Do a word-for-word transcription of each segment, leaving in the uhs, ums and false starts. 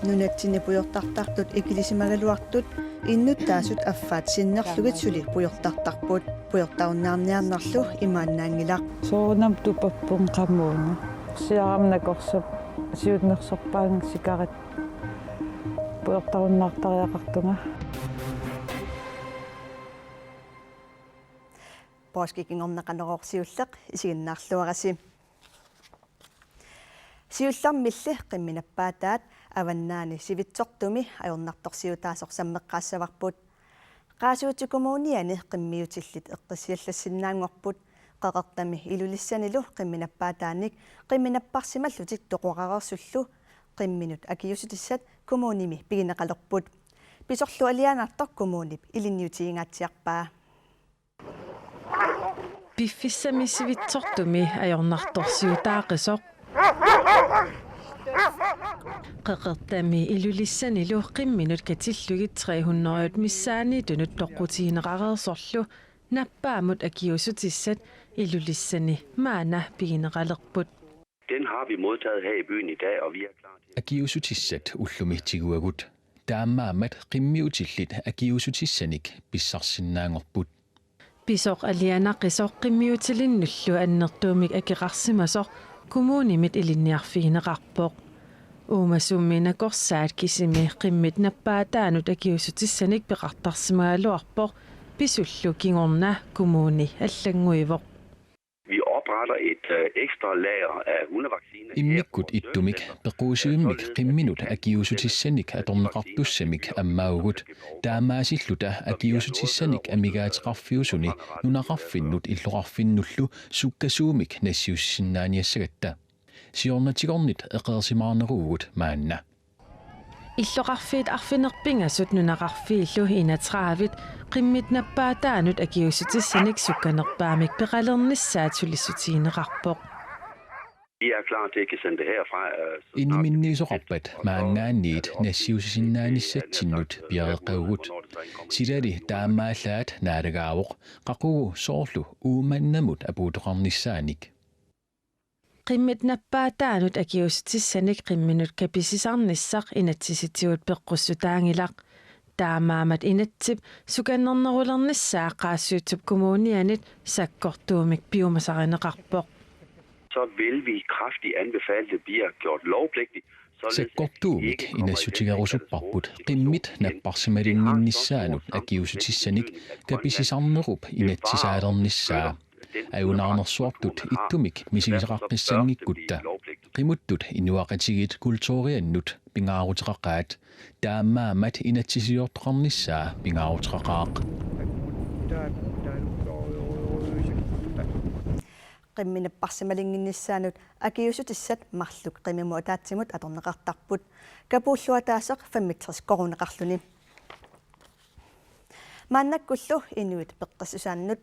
Nunatsinni pujortartartut ikilisimagaluartut innuttaasut affaat sinnerlugit suli pujortartarput. Pujortarunnaarniarnerlu imaannaanngilaq. Soorunami tupappunga qamuuna. Siarama nakorsap siunnersorpaanga sikarit pujortarunnaartariaqartunga. Påskip kingorna Qanorooq siulleq isiginnaarluarisi. Siullermilli qimminappaataat Avannaani Sivitsortumi ajornartorsiutaasoq sammeqqaassavarput. Qaasuitsup Kommuniani qimmiutillit eqqissiallassinnaanngorput. Qeqertami Ilulissanilu qimminappaataanik qimminapparsimallutik toqorareersullu qimminut akiuussutissat kommunimi pigineqalerput. Pisorlu alianaartoq kommunip ilinniutigingaatsiarpaa. Piffissami Sivitsortumi ajornartorsiutaaqisoq. Qeqertami Ilulissanilu qimminut katillugit tre hundrede missaanniitunut toqqutigineqareersorlu nappaammut akiuussutissat Ilulissani maanna pigineqalerput. Den har vi modtaget her i byen i dag, og vi er klar til... Akiuussutissat ullumi tiguagut. Taamaammat qimmiutillit akiuussutissanik pissarsinnaanngorput. Pisoq alianaqisoq qimmiutilinnullu annertuumik akeqarsimasoq kommunimit ilinniarfigineqarpoq. Uumasummi nakorsaat kisimi qimmit nappaataanut akiuussutissanik peqartarsimagaluarpoq, pisullu kingorna kommuni allannguivoq. Vi opretter et øh, ekstra lager af hundevacciner. Immikkut ittumik pequusivimmik qimminut akiuussutissanik atorneqartussamik ammaavugut. Taamaasilluta akiuussutissanik amigaateqarfiusuni nunaqarfinnut illoqarfinnullu sukkasuumik nassiussinnaaniassagatta. Siornatigornit eqeersimaarneruvugut maanna. Illoqarfiit arfineq-pingasut nunaqarfiillu enogtredive qimmit nappaataanut akiuussutissanik sukkanerpaamik peqalernissaat sulissutigineqarpoq. Vi er klar til at kan sende det herfra. Øh, så snart... Iniminniisoqarpat maanngaanniit nassiussisinnaanissatsinnik piareeqqavugut. Silali taamaallaat naalagaavoq qaqugu soorlu Uummannamut apuutoqarnissaanik. Qimmit nappaataanut akiuussutissanik qimminut kapisisarnissaq inatsisitigut peqqussutaanngilaq. Taamaammat inatsisip sukannernerulernissaa Qaasuitsup Kommunianit sakkortuumik piumasarineqarpoq. Så vil vi kraftigt anbefale, at det bliver gjort lovpligtigt, således at... Sakkortuumik inassutigerusupparput qimmit napparsimalinnginnissaanut akiuussutissanik kapisisarnerup inatsisaalernissaa. Ajunaarnersuartut ittumik misigisaqaqqissanngikkutta. Qimuttut inuiaqatigiit kulturiannut pingaaruteqaqaat. Taamaammat inatsisiliortoqarnissaa pingaaruteqaqaaq. Qimmit napparsimalinnginnissaanut akiuussutissat marluk qimmimut ataatsimut atorneqartarput. Kapuulluataaseq femogtres koruuneqarluni. Maannakkullu inuit peqqissusaannut.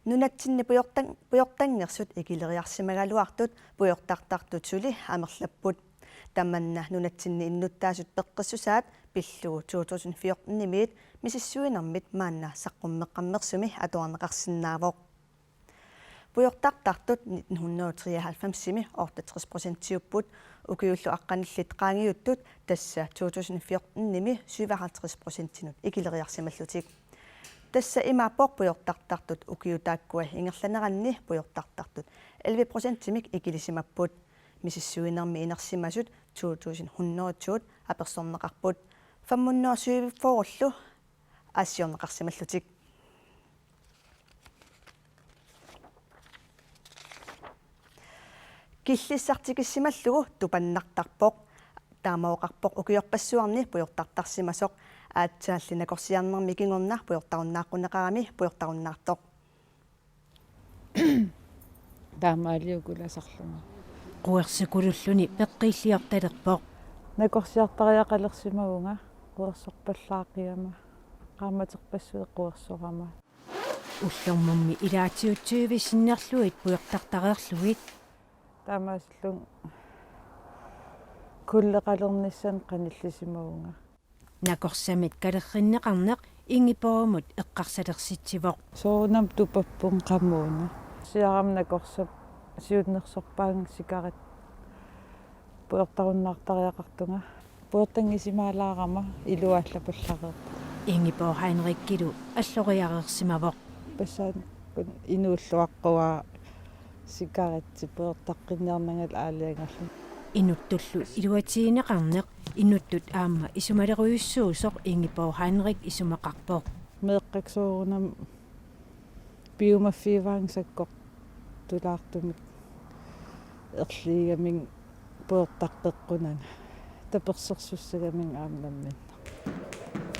Nunatsinni pujortan-, pujortannersut ikileriarsimagaluartut pujortartartut suli amerlapput. Tamanna nunatsinni innuttaasut peqqissusaat pillugu to tusind fjorten-imiit misissuinermit maanna saqqummeqqammersumi atuarneqarsinnaavoq. Pujortartartut nitten hundrede og treoghalvfems-imi otteogtres procentiupput, ukiullu aqqanillit qaangiuttut, tassa to tusind fjorten-imi syvoghalvtreds procentinut ikileriarsimallutik. Tassa imaappoq pujortartartut ukiut taakkua ingerlaneranni pujortartartut elleve procentimik ikilisimapput. Misissuinermi inersimasut to tusind hundrede apersorneqarput. Fem hundrede syvogfyrre-llu aassiorneqarsimallutik. Killissartikissimallugu tupannartarpoq. Taama oqarpoq ukiorpassuarni pujortartarsimasoq. Aatsaalli nakorsiarnermi kingorna pujortarunnaaqquneqarami pujortarunnaartoq. Taamaaliukulasarlunga. Quersikululluni peqqiilliortalerpoq. Nakorsiartariaqalersimavunga quersorpallaaqigama. Qaammaterpassuit quersorama. Ullormummi ilaatigut tyve sinnerlugit pujortartareerlugit. Taamaasillunga kulleqalernissanik qanillisimavunga. Nakorsamit kalerrinneqarneq Ingeborgimut eqqarsalersitsivoq. Soorunami tupappunga qamuuna. Siarama nakorsap siunnersorpaanga sikarit pujortarunnaartariaqartunga. Puortanngisimaalaarama iluaallapallarput. Ingeborg Heinrichilu alloriareersimavoq. Passaannakkut inuulluaqquaa sigaretsit puortaqqinniarnangalu aalajangerluni. Inuttullu iluatigineqarneq inuttut aamma isumalerujussuusoq Ingeborg Heinrich isumaqarpoq. Meeqqat soorunami piumaffigivaannga sakkortulaartumik erligigamik puortaqqeqqunanga. Tapersersussagamik aamma nammineq.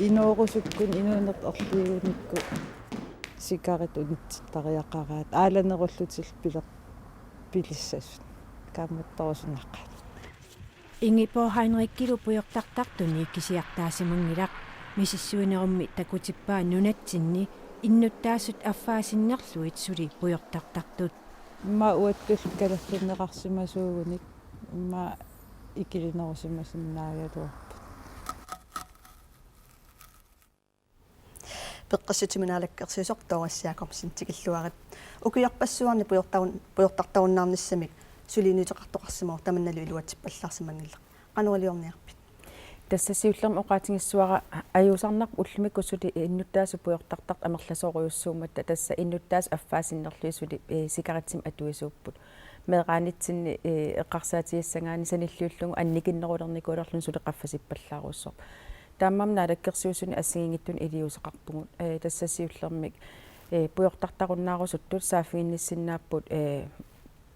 Inoorusukkut inuunerput erligigunikku sigaret unitsittariaqaraat. Aalanerullutillu piler-, pilissasut. Kaammattorusunaqaat. Ingeborg Heinrichilu pujortartartuni kisiartaasimanngilaq. Misissuinerummi takutippaa nunatsinni innuttaasut affaa sinnerlugit suli pujortartartut. Immaqa uattullu kalerrinneqarsimasuugunik immaqa ikilinerusimasinnaagaluarput. Peqqissutsimut naalakkersuisoq Doris Jakobsen tikilluarit. Ukiorpassuarni pujortarun-, pujortartarunnaarnissamik suliniuteqartoqarsimavoq, tamannalu iluatsippallaarsimanngilaq. Qanoq iliorniarpit? Tassa siullermik oqaatigissavara ajuusaarnarpoq ullumikkut suli innuttaasut pujortartartut amerlasoorujussuummatta, tassa innuttaasut affaa sinnerlugit suli, eh, sigaretsimik atuisuupput. Meeraanitsinni, eh, eqqarsaatigissagaanni sanilliullugu annikinnerulernikuulerluni suli qaffasippallaarujussuuvoq. Taamaammat naalakkersuisuni assigiinngitsunik iliuuseqarpugut, eh, tassa siullermik, eh, pujortartarunnaarusuttut saaffiginnissinnaapput, eh,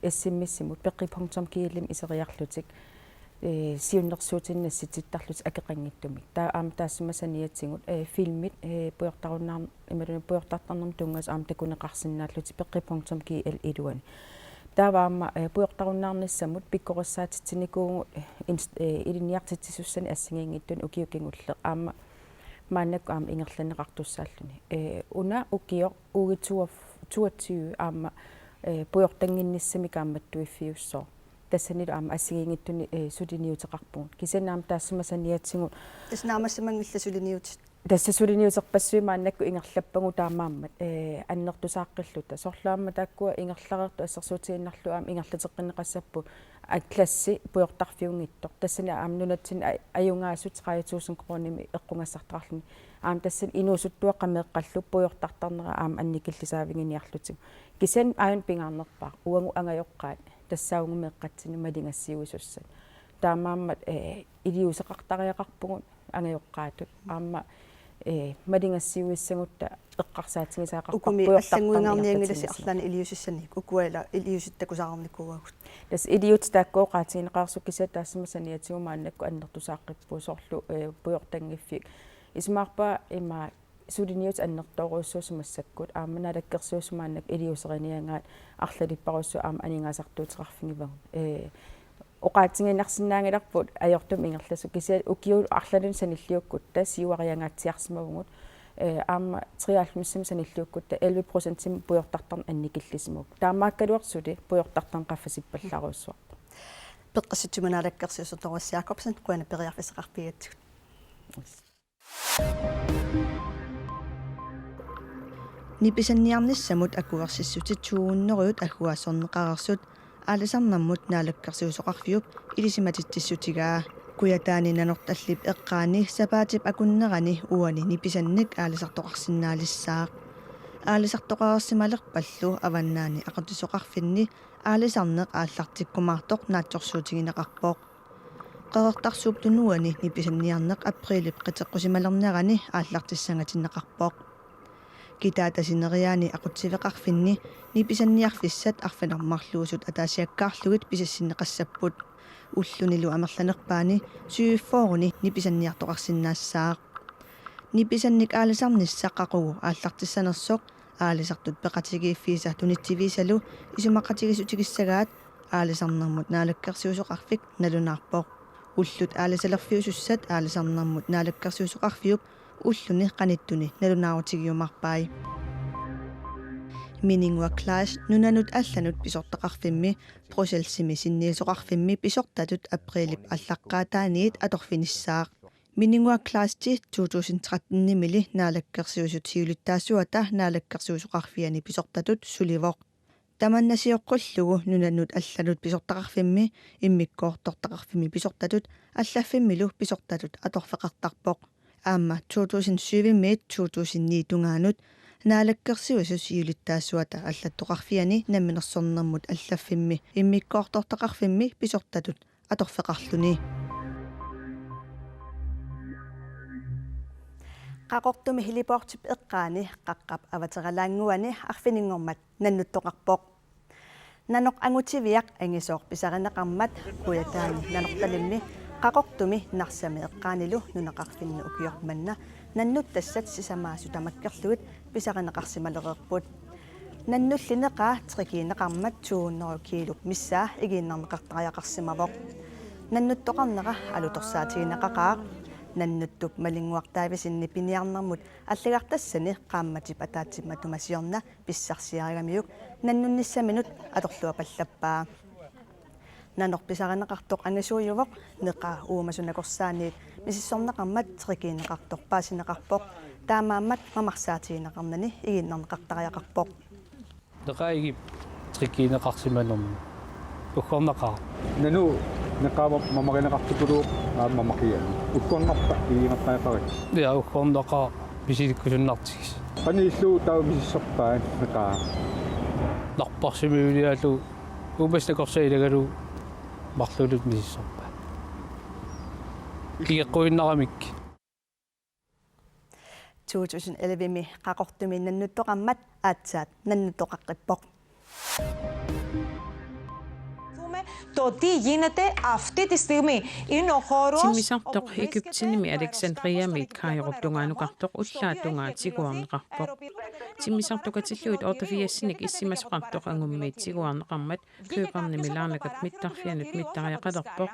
S M S-imut peqqi punktum G L-imut iseriarlutik, eh, siunnersuutinik nassitsittarlutik akeqanngitsumik. Taava aamma taassuma saniatigut, eh, filmit, eh, pujortarunnaar-, imaluunniit pujortartarnermut tunngasoq aamma takuneqarsinnaallutik peqqi punktum G L iluani. Taava aamma, eh, pujortarunnaarnissamut pikkorissaatitsinikuuvugut, eh, ins-, eh, ilinniartitsisussanik assigiinngitsunik ukiut kingulleq aamma maannakkut aamma ingerlanneqartussaalluni. Eh, una ukioq uge toogtyve aamma, eh, pujortannginnissamik kaammattuiffiussooq. Tassanilu aamma assigiinngitsunik, eh, suliniuteqarpugut. Kisianni aamma taassuma saniatigut. Tassa naammassimanngillat suliniutit. Tassa suliniuterpassuit maannakkut ingerlappagut taamaammat, eh, annertusaaqqilluta. Soorlu aamma taakkua ingerlareersut assersuutigiinnarlugu aamma ingerlateqqinneqassapput, a, klassi pujortarfiunngitsoq. Tassani aamma nunatsinni a-, ajugaasut tredive tusind kronimik eqqugassartaqarluni. Aamma tassani inuusuttuaqqat meeqqallu pujortartarnera aamma annikillisaaviginiarlutigu. Kisianni aajuna pingaarnerpaaq uagut angajoqqaat tassaavugut meeqqatsinnik maligassiuisussat. Taamaammat, eh, iliuuseqartariaqarpugut angajoqqaatut. Aamma, eh, maligassiuissagutta eqqarsaatigisaqarparput. Ukumi pujortartarneq allanngoriarnianngilasi ingerlatsinnissaq. Arlaannik iliuusissanik, ukualu iliuusitta takusaqarnikuuagut. Tassa iliuutit taakku oqaatigineqareersut kisianni taassuma saniatigut maannakkut annertusaaqqipput soorlu, eh, pujortanngiffik. Isumaqarpunga ima suliniutit annertoorujussuusut massakkut, aamma naalakkersuisut maannakkut iliuuseriniagaat arlalipparujussuit aamma aningaasartuuteqarfigivagut. Eh, oqaatigiinnarsinnaanngilarput ajortumik ingerlasut, kisianni ukiut arlallit sanilliukkutta siuariangaatsiarsimavugut, eh, aamma treoghalvfemsimik sanilliukkutta elleve procentimik pujortartarneq annikillisimavugut. Taamaakkaluartoq suli pujortartarneq qaffasippallaarujussuarpoq. Peqqissutsimut naalakkersuisoq Doris Jakobsen, qujanaq periarfissaqarfigigatsigut. Nipisanniarnissamut akuersissutit to hundredet agguaasorneqareersut Aalisarnermut Naalakkersuisoqarfiup ilisimatitsissutigaa. Kujataani Nanortallip eqqaani sapaatip akunnerani uani nipisannik aalisartoqarsinnaalissaaq. Aalisartoqareersimalerpallu Avannaani Aqutsisoqarfinni aalisarneq aallartikkumaartoq naatsorsuutigineqarpoq. Qeqertarsuup Tunuani nipisanniarneq aprilip qiteqqusimalernerani aallartissangatinneqarpoq. Kitaata sineriaani aqutsiveqarfinni nipisanniarfissat arfineq-marluusut ataasiakkaarlugit pisassinneqassapput. Ullunilu amerlanerpaani syvogfyrreni nipisanniartoqarsinnaassaaq. Nipisannik aalisarnissaq qaqugu aallartissanersoq aalisartut peqatigiiffiisa tunitsiviisalu isumaqatigiissutigissagaat Aalisarnermut Naalakkersuisoqarfik nalunaarpoq. Ullut aalisalerfiusussat Aalisarnermut Naalakkersuisoqarfiup ulluni qanittuni nalunaarutigiumaarpai. Mininnguaq Clash nunanut allanut pisortaqarfimmi Bruxellesimi sinniisoqarfimmi pisortatut aprilip aallaqqaataaniit atorfinissaaq. Mininnguaq Clash-i to tusind tretten-imili Naalakkersuisut siulittaasuata Naalakkersuisoqarfiani pisortatut sulivoq. Tamanna sioqqullugu nunanut allanut pisortaqarfimmi immikkoortortaqarfimmi pisortatut allaffimmilu pisortatut atorfeqartarpoq. Aamma to tusind syvimiit to tusind ni tungaanut Naalakkersuisut siulittaasuata allattoqarfiani namminersornermut allaffimmi immikkoortortaqarfimmi pisortatut atorfeqarluni. Qaqortumi heliportip eqqaani qaqqap avateralaannguani arfininngormat nannuttoqarpoq. Nanoq angutiviaq angisooq pisarineqarmat Kujataani Nanortalimmi Qaqortumi Narsami eqqaanilu nunaqarfinni ukioq manna nannuttassat sisamaasut tamakkerlugit pisarineqarsimalereerput. Nannullineqaa trikiineqarmat to hundrede kiilop missaa igiinnarneqartariaqarsimavoq. Nannuttoqarnera alutorsaatigineqaqaaq. Nannuttup malinnguartaavisinni piniarnermut allagartassani qaammatip ataatsip matuma siorna pissarsiarigamiuk nannunnissaminut atorluapallappaa. Nanoq pisarineqartoq angisuujuvoq, neqaa uumasunakorsaaniit misissorneqarmat trikiineqartoq paasineqarpoq, taamaammat mamarsaatigineqarnani igiinnarneqartariaqarpoq. Neqaa igip trikiineqarsimanermi uggornaqaaq. Nanoq neqaammat mamarineqartipuluuq aamma mamaqiani. Uggornarpa igiinnartariaqarit? Ja, uggornaqaaq misilikkusunnartigis. Qanoq illugu taava misissorpaat neqaa? Narparsimiuliaallu uumasut nakorsaat ilagalugu marluullutik misissorpaat. Kigeqquinnaramik. To tusind elleve-mi Qaqortumi nannuttoqarmat aatsaat nannuttoqaqqippoq. Το τι γίνεται αυτή τη στιγμή. Είναι ο χώρος Timmisartoq Egyptenimi Alexandriami Kairoup tungaanukartoq ullaap tungaa tiguarneqarpoq. Timmisartoq katillugit otteogfirsinik issimasoqartoq angummiit tiguarneqarmat Københavnimi Larnakap mittarfianut mittariaqalerpoq.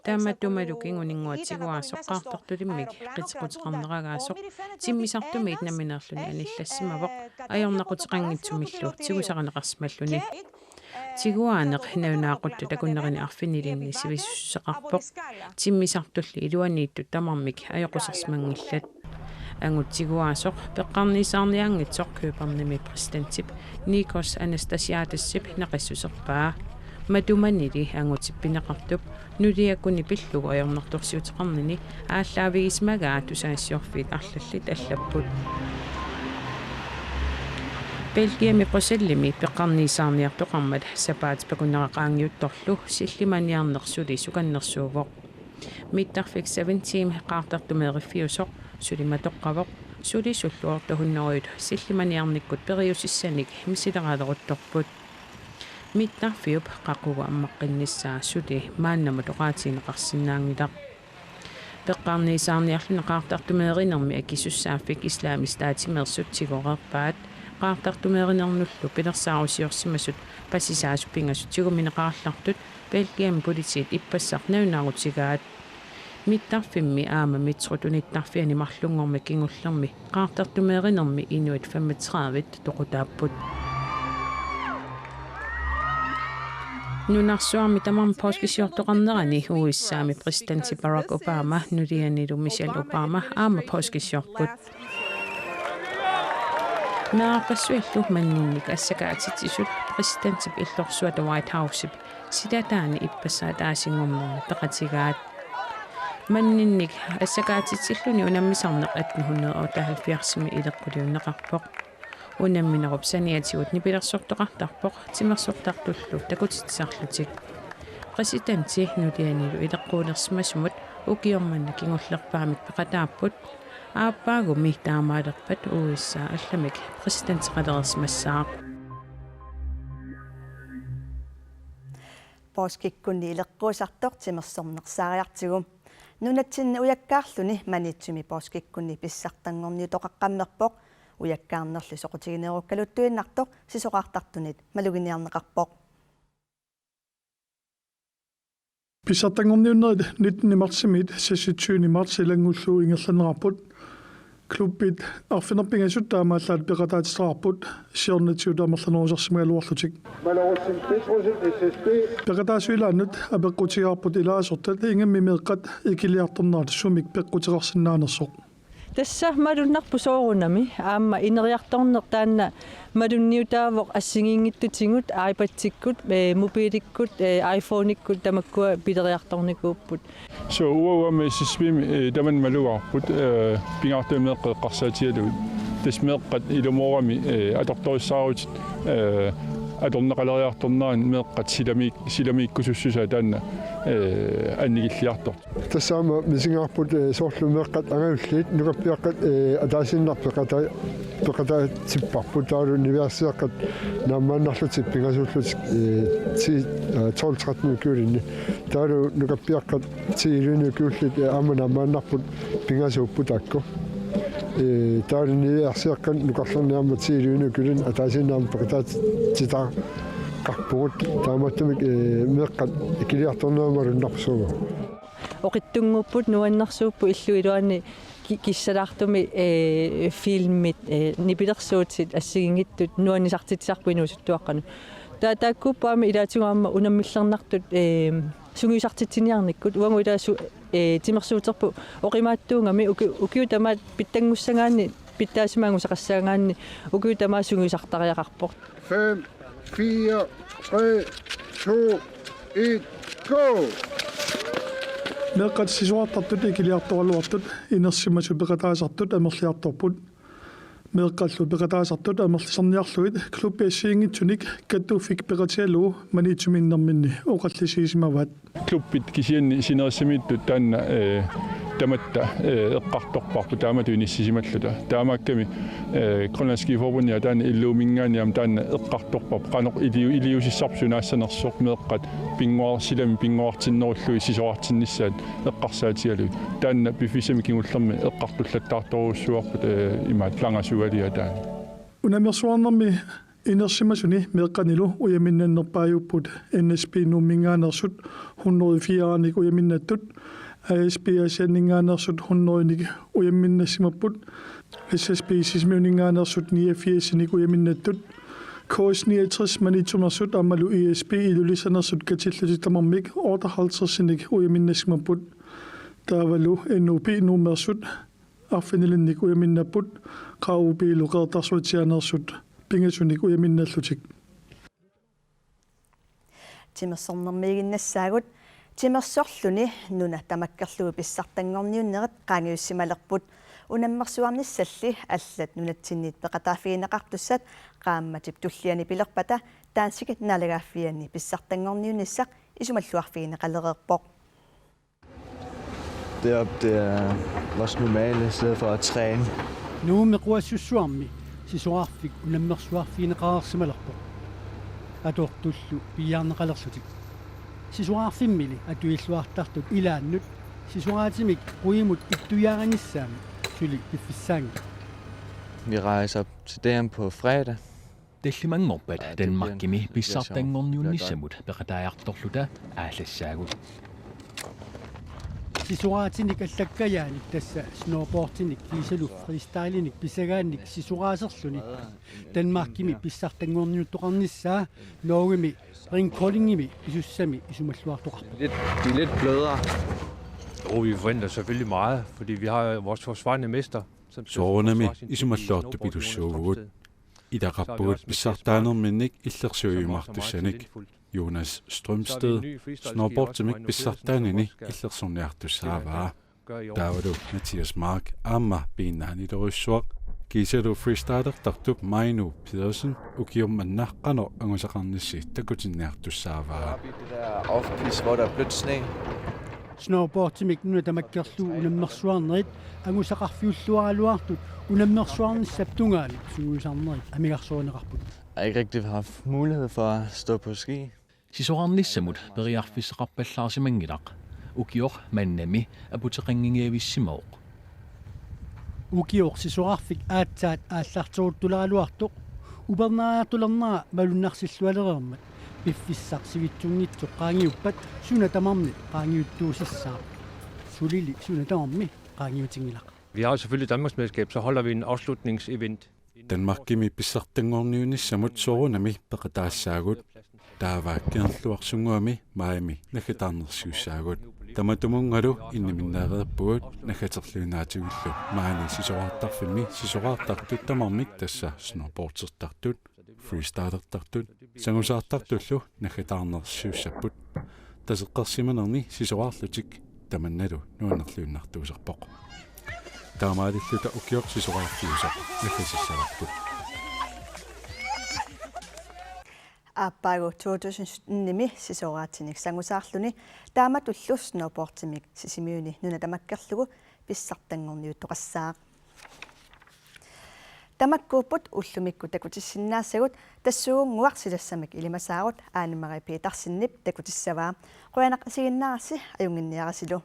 Taamaattumillu kinguninngua tiguaasoq qaartartulimmik qiteqquteqarneragaasoq timmisartumiit nammineerluni anillassimavoq ajornaquteqanngitsumillu tigusarineqarsimalluni. Tiguaaneq nalunaaqutaq takunerini arfinilinni sivisussuseqarpoq. Timmisartulli iluaniittut tamarmik ajoqusersimanngillat. Angut tiguaasoq peqqarniisaarniaanngitsoq Københavnimi præsidentip Nikos Anastasiadisip naqissuserpaa. Matumanili angutip pineqartup nuliakkuni pillugu ajornartorsiuteqarnini aallaavigisimagaat tusagassiorfiit arlallit allapput. Belgiami Bruxellesimi peqqarniisaarniartoqarmat sapaatip akunnera qaangiuttorlu sillimaniarneq suli sukannersuuvoq. Mittarfik Seven Team qaartartumeeriffiusoq suli matoqqavoq, sulisullu otte hundrede sillimaniarnikkut periusissanik misileraleruttorput. Mittarfiup qaqugu ammaqqinnissaa suli maannamut oqaatigineqarsinnaanngilaq. Peqqarniisaarniarluni qaartartumeerinermi akisussaaffik Islamisk Statimeersut tigoreerpaat, qaartartumeerinernullu pilersaarusiorsimasut pasisaasut pingasut tigumineqarallartut Belgiami politiit ippassaq nalunaarutigaat. Mittarfimmi aamma metrotut nittarfianni marlunngormat kingullermi qaartartumeerinermi inuit femogtredive toqutaapput. Nunarsuarmi tamarmi poorskisiortoqarnerani U S A-mi præsidenti Barack Obama nulianilu Michelle Obama aamma poorskisiorput. Meerarpassuillu manninnik assakaatitsisut præsidentip illorsuata White House-ip silataani ippassaq ataasinngornermi peqatigaat. Manninnik assakaatitsilluni unammisarneq atten hundrede otteoghalvfjerds-imi ileqquliunneqarpoq. Unamminerup saniatigut nipilersortoqartarpoq timersortartullu takutitsisarlutik. Præsidenti nulianilu ileqquulersimasumut ukioq manna kingullerpaamik peqataapput. Aappaagumi taamaalerpat U S A allamik præsidenteqalereersimassaaq. Poorskikkunni ileqquusartoq timersornersaariartigu. Nunatsinni ujakkaarluni Maniitsumi poorskikkunni pissartanngorniutoqaqqammerpoq. Ujakkaarnerli soqutigineerukkaluttuinnartoq sisorartartunit maluginiarneqarpoq. Pissartanngorniunnerit nitten martsimiit seksogtyve marts ilanngullugu ingerlanneqarput. Klubbit arfineq-pingasut taamaallaat peqataatitaqarput siornatigut amerlanerusarsimagaluarlutik. Peqataasut ilaannut apeqqutigaarput ilaasortat ingammik meeqqat ikiliartornerat sumik peqquteqarsinnaanersoq. Tassa malunnarpoq soorunami aamma ineriartorneq taanna malunniutaavoq assigiinngitsutigut iPadikkut, eh, mobiilikkut, eh, iPhoneikkut tamakkua pileriartornikuupput. Suu, uanga S S P-mi, eh, tamanna malugaarput, eh, pingaartumik meeqqat eqqarsaatigalugit. Tassa meeqqat ilumoorami, eh, atortorissaarutit, eh, atorneqaleriartornerani meeqqat silami-, silamiikkusussusaa taanna, eh, annikilliartortut. Tassa aamma misigaarput, eh, soorlu meeqqat angajulliit nukappiaqqat, eh, ataasiinnaq peqata-, peqataatipparput taavalu niviarsiaqqat naammaannarlutik pingasuullutik, eh, ti-, eh, tolv tretten ukiulinni. Taavalu nukappiaqqat ti elleve ukiullit, eh, aamma naammaannarput pingasuupput taakku. Eh, taavalu niviarsiaqqat nukarlerni aamma ti elleve ukiulinni ataasiinnaq aamma peqataatitaqarpugut taamaattumik, eh, meeqqat ikiliartornerat malunnarpoq soorlu. Oqitsunnguupput, nuannersuupput illup iluani ki-, kissalaartumik, eh, filmit, eh, nipilersuutit assigiinngitsut nuannisartitsisarput inuusuttuaqqanut. Ta-, taakkuupput aamma ilaatigut aamma unammillernartut, eh, sungiusartitsiniarnikkut. Uagut ilaa su-, eh, timersuuterput oqimaatsuugami uki-, ukiut tamaat pitsanngussagaanni, pitsaasumik angusaqassagaanni ukiut tamaat sungiusartariaqarpoq. Fem, fire, tre, to, et, go! Meeqqat sisorartartut ikiliartoraluartut inersimasut peqataasartut amerliartorput. Meeqqallu peqataasartut amerlisarniarlugit klubbi assigiinngitsunik kattuffik peqatigalugu Maniitsumiinnerminni oqallisigisimavaat. Klubbit kisianni sinerissamiittut taanna, eh, tamatta, eh, eqqartorparput taamatut inissisimalluta. Taamaakkami, eh, Grønlands Skiforbund taanna L O-minngaanniit aamma taanna eqqartorparput qanoq iliu-, iliuusissarput sunaassanersoq meeqqat pinnguar-, silami pinnguartinnerullugit sisorartinnissaat eqqarsaatigalugit. Taanna piffissami kingullermi eqqartullattaartorujussuuarput, eh, imaat langasualia taanna. Unammersuarnermi inersimasuni meeqqanilu ujaminnannerpaajupput N S B Nuumminngaanneersut hundrede og fire-nik ujaminnattut, A S B Aasianninngaanneersut hundrede-nik ujaminnassimapput, S S B Sisimiuninngaanneersut niogfirsinik ujaminnattut, K S niogtres Maniitsumeersut aammalu I S B Ilulissaneersut katillutik tamarmik otteoghalvtredsinik ujaminnassimapput. Taavalu N O B Nuummeersut arfinilinnik ujaminnapput, Q U B-lu Qeqertarsuatsiaaneersut pingasunik ujaminnallutik. Timersornermiiginnassaagut. Timersorluni nuna tamakkerlugu pissartanngorniunnerit qaangiussimalerput. Unammersuarnissalli allat nunatsinniit peqataaffigineqartussat qaammatip tulliani pilerpata Danskit naalagaaffianni pissartanngorniunissaq isumalluarfigineqalereerpoq. Deroppe, det er vores normale, i stedet for at træne. Nuummi quassussuarmi sisorarfik unammersuarfigineqareersimalerpoq. Atortullu piiarneqalerlutik. Sisorarfimmili atuilluartartut ilaannut sisoraatimik quimut ittuiaarinissaami suli piffissaanngilaq. Vi rejser til D M på fredag. Tallimanngorpat Danmarkimi pissartanngorniunnissamut peqataajartorluta aallassaagut. Sisoraatinik allakkajaanik, tassa snowboardinik kiisalu freestylinik pisagaannik sisoraaserluni Danmarkimi pissartanngorniuttoqarnissaa Norgemi Ringkoldingimi pisussami isumalluartoqarpoq. Lidt, de er lidt blødere. Jo, vi forventer selvfølgelig meget, fordi vi har vores forsvarende mester, som skal forsvare sin titel i snowboard i Norge. Soorunami isumalluartupilussuuvugut. Ilaqarpugut pissartaanerminnik illersuiumaartussanik. Jonas Strømsted snowboardimik pissartaanini illersorniartussaavaa. Taavalu Mathias Mark aamma piinnaanilerujussuaq kiisalu freestylertartup Mainu Pedersen ukioq manna qanoq angusaqarnissi takutinniartussaavaa. Det der off-piste, hvor der er blødt sne. Snowboardimik nuna tamakkerlugu unammersuarnerit angusaqarfiulluaraluartut unammersuarnissap tungaanut sungiusarnerit amigarsoorineqarput. Jeg har ikke rigtig haft mulighed for at stå på ski. Sisorarnissamut periarfissaqarpallaarsimanngilaq, ukioq mannami aputeqanngingavissimavoq. Ukioq sisorarfik aatsaat aallarteruttuleraluartoq, upernaariartulernera malunnarsillualereermat, piffissaq sivitsunngitsoq qaangiuppat suna tamarmi qaangiuttuusissaaq. Sulili suna tamarmi qaangiutinngilaq. Vi har selvfølgelig Danmarksmesterskab, så holder vi en afslutningsevent. Danmarkimi pissartanngorniunnissamut soorunami peqataassaagut. Taava Kangerluarsunnguami maajimi naggataarnersiussaagut. Tamatumunngalu inniminneereerpugut naggaterluinnaatigullu maani sisoraartarfimmi sisoraartartut tamarmik, tassa snowboardertartut, freestylertartut, sangusaartartullu naggataarnersiussapput. Taseqqersimanerni sisoraarlutik tamannalu nuannerluinnartuusarpoq. Taamaalilluta ukioq sisoraarfiusoq naggasissavarput. Aappaagu to tusind syttenimi sisoraatsinik sangusaarluni taamatullu snowboardimik Sisimiuni nuna tamakkerlugu pissartanngorniuttoqassaaq. Tamakkuupput ullumikkut takutissinnaassagut, tassuugunnguaq silassamik ilimasaarut Anne Marie Petersenip takutissavaa. Qujanaq isiginnaarassi, ajunnginniarisilu.